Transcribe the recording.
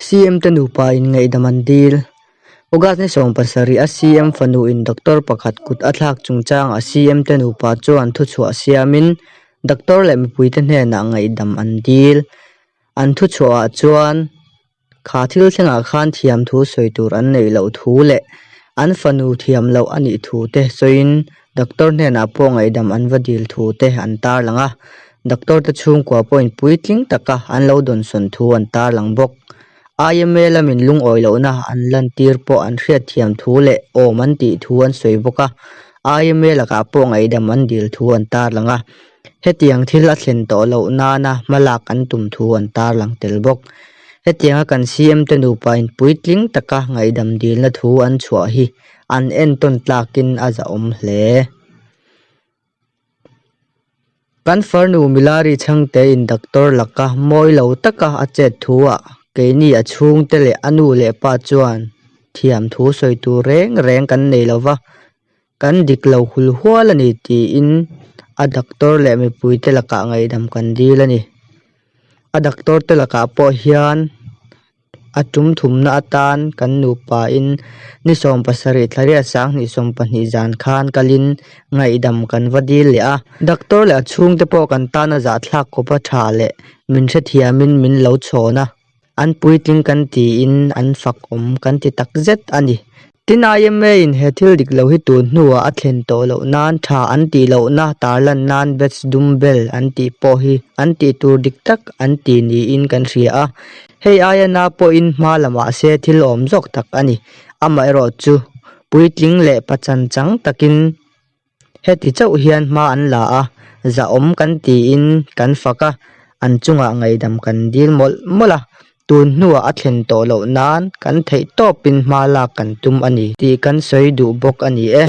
CM te nupa in ngaihdam an dil. August ni 17 a CM fanu in doctor pakhat kut a thlak chungchangah CM te nupa chuan thuchhuah siamin doctor leh mipuite hnenah ngaihdam an dil. An thuchhuahah chuan Kha thil thlengah khan thiam thu sawi tur an neih loh thu leh an fanu thiam loh a nih thu te sawiin doctor hnenah pawh ngaihdam an va dil thu te an tarlang a, doctor te chhungkua pawhin puitling taka an lo dawnsawn thu an tarlang bawk. IMA lamin lungawi lohna an lantir pawh an hriatthiam thu leh awm an tih thu an sawi bawk a, IMA lakah pawh ngaihdam an dil thu an tarlang a, hetiang thil a thlen tawh loh nana hmalak an tum thu an tarlang tel bawk. Hetianga kan CM te nupa in puitling taka ngaihdam dilna thu an chhuah hi an entawn tlakin a zahawm hle. Kan farnu Milari chhangte in doctor laka mawi lo taka a chet thu ah keini a chhungte leh a nu leh pa chuan thiam thu sawi tur reng reng kan nei lova, kan dik lo hul hual a ni tiin a doctor leh mipuite lakah ngaihdam kan dil a ni. A doctor te lakah pawh hian a tum thumna atan kan nupa in ni 17 thla 20 22 zan khan kalin ngaihdam kan va dil leh a. Doctor leh a chhungte pawh kan tana zahthlak kawpa tha leh min hrethiamin min lo chhawn a. An puitling kan tiin an fak awm kan ti tak zet a ni. Tin IMA in he thil dik lo hi tun hnuah a thlen tawh loh nan tha an tih lohna tarlan nan batch dum bel an tih pawh hi an tih tur dik tak an ti niin kan hria a. Hei aia na pawhin hma la mah se thil awm zawk tak a ni. Amaherawh chu puitling leh pachan chang takin Heti chauh hian hma an la a, zahawm kan tiin kan fak a, an chungah ngaihdam kan dil mawlh mawlh a, tun hnuah a thlen tawh loh nan kan theih tawpin hma lak kan tum a ni tih kan sawi duh bawk a ni e.